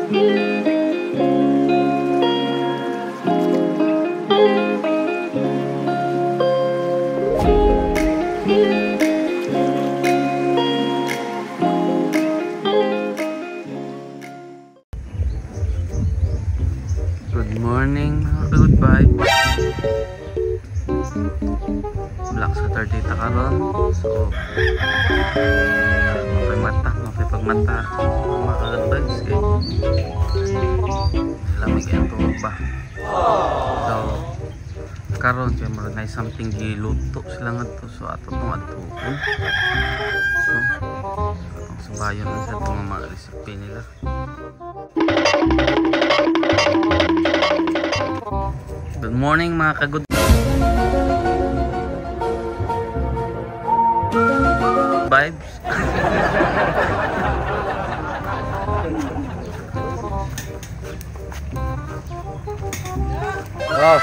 Good morning, mga good vibes. Black Saturday ta karon. So, mapay mata, mapay pagmata. Mga good vibes kay lamig ang tuog ba. So, karon kay murag na something giluto sila ngadto, so ato tong adtuon. No? Atong subayon lang sa itong mga recipe nila. Good morning mga ka-good vibes. Oh.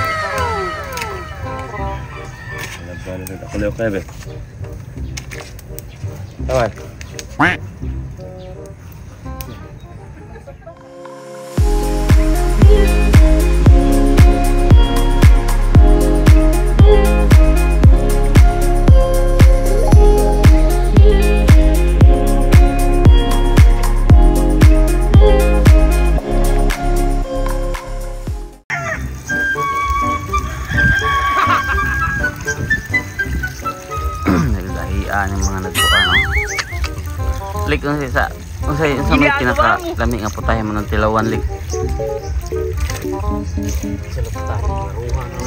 Tama. Naglahian yung mga nagkuan. Lik, unsa sa may pinaka lami nga putahe mo ng tilawan, lik? Sila putahe maruha na.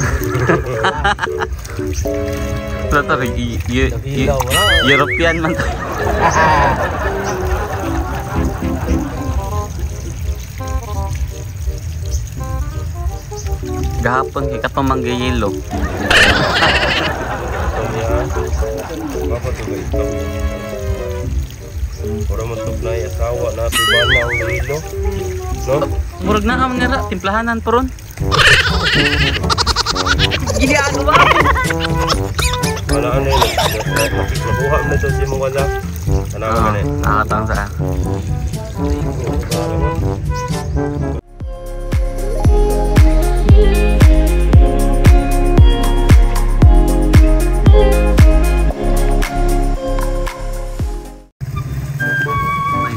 European man to. Gahapon kay katong manggayelo. Ora man tugnay asawa na tibana ang hilo. No? Murag na ang nila timplahanan poron. Ginagawa. Wala ano yun. Nakuha mo to si mong wala. Tanawa ka na eh. Nakatang saan.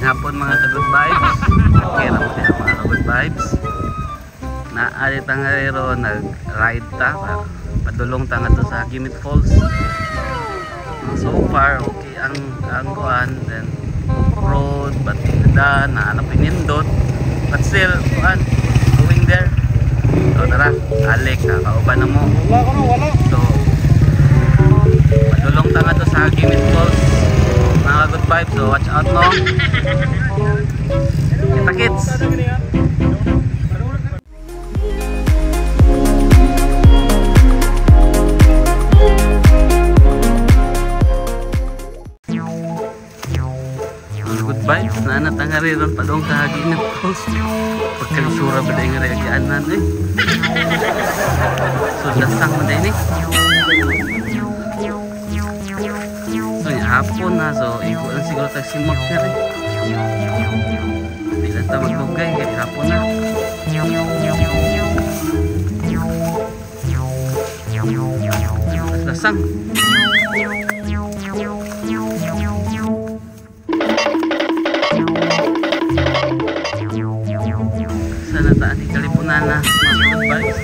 Hapon mga ka-good vibes. Okay lang po siya mga ka-good vibes. Naalit ang herero, nag-ride ta. Padulong ta nga to sa Hagimit Falls. So far, okay ang kuan. Then, road, but da, naanap pinindot. But still, kuan, going there. So tara, alik, kakauban na mo. So, padulong ta nga to sa Hagimit Falls. Mga good vibes, so watch out no. Kita kids. Good vibes, naanat ang ron padong sa Hagimit Falls. Pagkalisura ba dahil nga reagianan eh. So lasang mo dahil eh. Hapon na, so igo lang siguro tayo simot na rin. Hindi lang tayo maglugay, kaya hapon na. Lasang. Sana taan ni Kalipunan na, mga good vibes.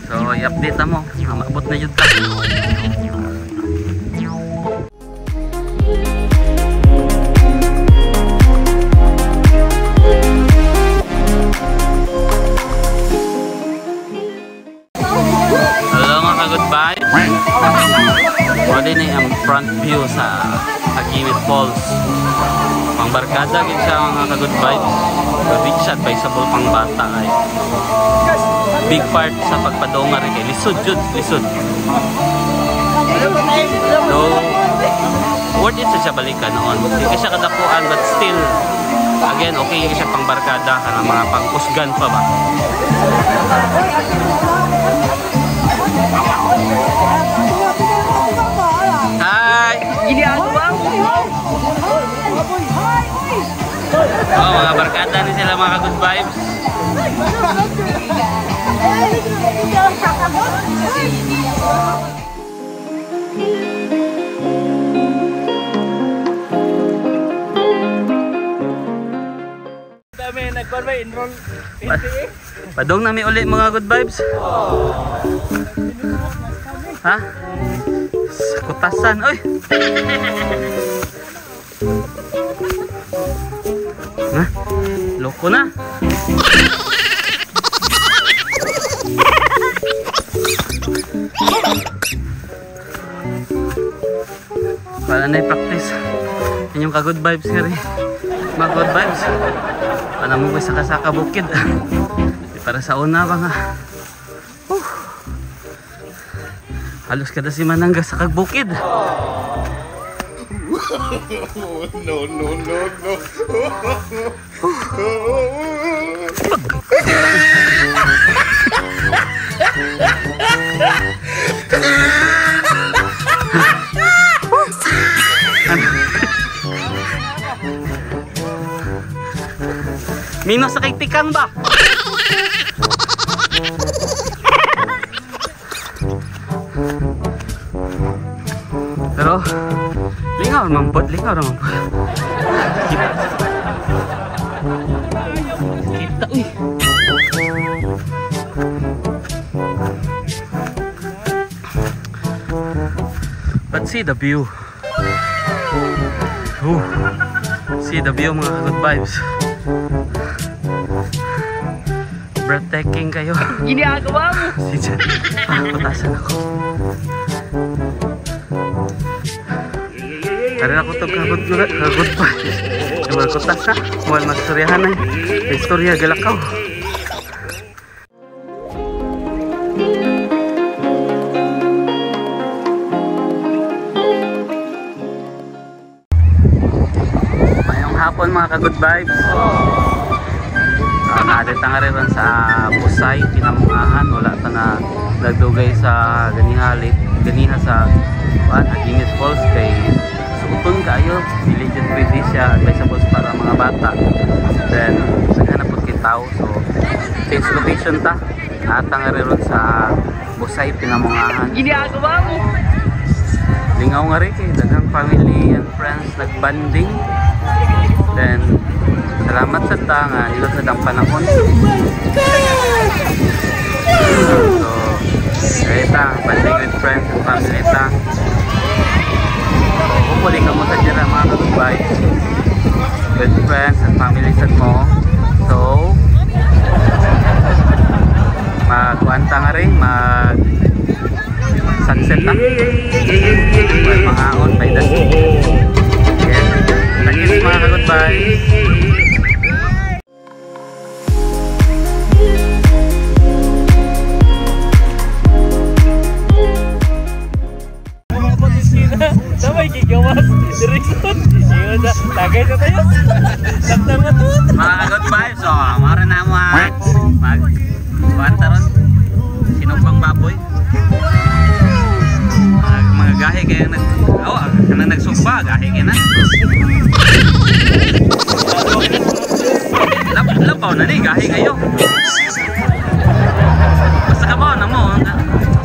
So, i-update mo. Maabot na yun ta. Hello mga ka-good vibes. Pwede na ang front view sa Hagimit Falls. Pang barkada gid siya mga ka-good vibes. Big siya, advisable pang bata ay. Big part sa pagpadonga rin kay lisod jud, lisod. So worth it sa siya balikan noon. Hindi siya kadakuan but still again okay siya pang barkada kanang mga pangkusgan pa ba. mga good vibes. Padong nami uli mga good vibes. Ha? Sa kutasan, oy. Ha? Loko na. Wala na i-practice. Yun yung ka-good vibes nga rin. Mga good vibes. Para mo ko sa kasaka bukid. Para sa una ba nga. Halos kada si Manangga sa kagbukid. No, no, no, no. Mino sa kay tikang ba? Pero lingaw mampot, lingaw mampot. Kita, uy. But see the view. Oh, see the view mga good vibes. Breathtaking kayo. Ginagawa mo. Patasan ako. Karena ako itong kagod pa. Yung mga kutas ha. Mual magstoryahan ay. Istorya galakaw. Mayong hapon mga ka-good vibes. Naadit nga rin sa Busay, Pinamungahan. Wala ta na nagdugay sa ganiha sa Hagimit Falls kay suoton kayo. Dili jud pwede siya advisable para mga bata. Then naghanap pud kay tao, so change location ta. Naata nga rin sa Busay, Pinamungahan. Ginagawa mo. Lingaw nga rin kay daghang family and friends nagbanding. Then salamat sa ta nga nilot sa dang panahon. So, ta, banding with friends and family ta. So, hopefully kamo sa dira mga ka-good with friends and family sad mo. So, magkuanta nga rin, mag sunset ta. Well, mga on by the sea. Yeah. Thank you mga ka-good vibes. Tagay na tayo. Mga good vibes, oh, mara na mo mag kuantaron sinumpang baboy. Mga gahe kaya nag oh, kanang nagsumpa, gahe kaya na. Lapaw na ni gahe kayo. Basta kabaw na mo,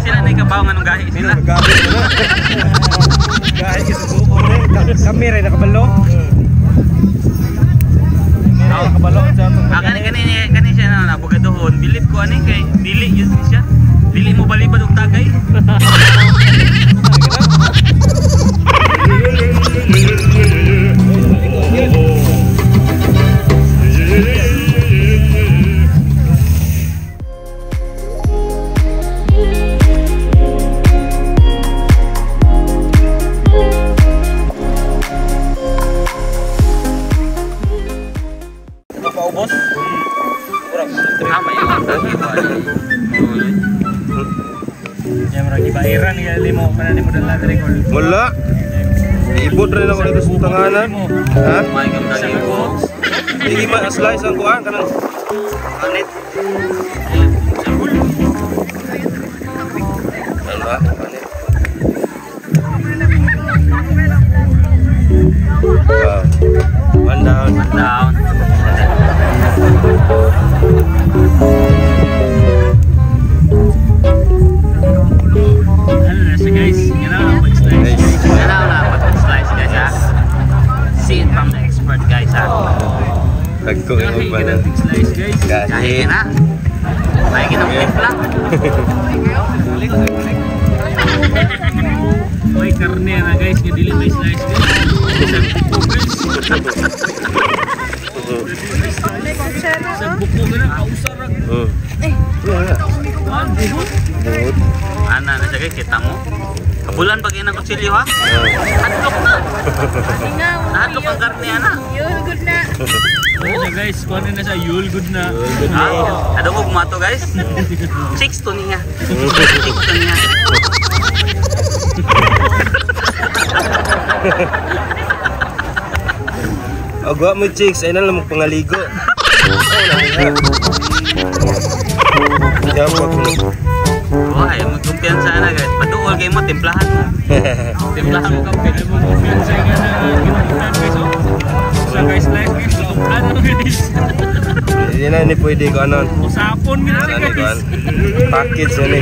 sila na ikabaw nga nung gahe sila. Gahe kasi buo rin. Kami rin nakabalo. Kani siya na nabugadohon. Bilib ko ani kay dili yun siya. Dili mo balibad og tagay. Wala. Ibot rin ako dito sa tanganan. Ha? Hindi ma slice ang kuan kanang anit. Ano ba? Anit. Wow. One down. One down. Dagko kay Kahi mo ka ng slice, guys. Kahi Kahi. na. May kinang timpla. May karne na, guys, nga dili may slice, guys. Isang buko, guys. Isang buko ka na, kausarag. Kuan, buhot. Buhot. Ana na siya, guys, kita mo. Kabulan pag inang kutsilyo ha. Hadlok na. Nahadlok ang karne ana. Yun, good na. Ano siya, guys, kuan na siya, yul good na. Good na. Ah, adungog mo ato, guys. Chicks to niya. Chicks to niya. Agwa mo, chicks, ay na lang magpangaligo. Oh, na mo. Wah, magkumpiyansa na, guys. Paduol kayo mo, timplahan mo. Timplahan mo kape. Alam mo, kumpiyansa nga na, ginukunan, guys, oh. Sa guys, life, guys, ano, guys. Hindi na ni pwede ko ano. Usapon nga Ano na, ni guys. kuan. Package na ni.